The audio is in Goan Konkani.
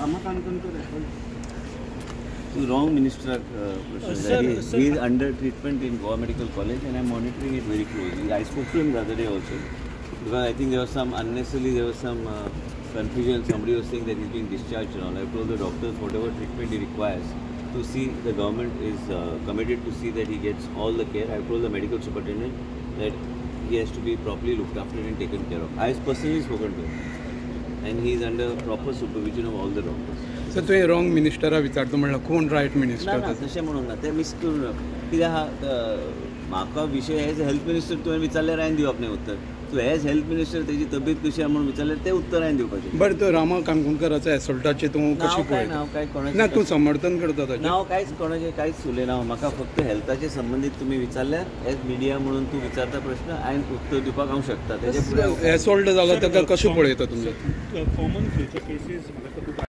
Rama Kankonkar happened? Wrong minister. Sir, He is under treatment in Goa Medical College and I am monitoring it very closely. I spoke to him the other day also because I think there was some unnecessarily there was some confusion. Somebody was saying that he's being discharged and all. I told the doctors whatever treatment he requires to see, the government is committed to see that he gets all the care. I told the medical superintendent that he has to be properly looked after and taken care of. I have personally spoken to him and he is under proper supervision of all the doctors. Sir, तुवें रॉंग मिनिस्टरा विचारता म्हणल्यार कोण रायट ना मिनिस्टर? ना, तशें म्हणूंक ना, तें मिस करूं कित्याक आहा, म्हाका विशय एज हेल्थ मिनिस्टर तुवें विचारल्यार हांवें दिवप न्ही उत्तर. तूं एज हेल्थ मिनिस्टर तेजी तब्येत कशी आहा म्हणून विचारल्यार तें उत्तर हांवें दिवपाचें. बरें, तो रामा काणकोणकराचो एसोल्टाचें तूं कशें नांव काय पळयता? नांव काय कोणाचें? ना, तूं समर्थन करता ताचें? नांव कांयच कोणाचें कांयच उलयना. म्हाका फक्त हेल्थाचे संबंदीत तुमी विचारल्यार एज मिडिया म्हणून तूं विचारता प्रश्न, हांवें उत्तर दिवपाक हांव शकता. तेजे फुडें एसोल्ट जाला ताका कशें पळयता तुमी? कॉमन फ्लूचे केसीस म्हाका खूब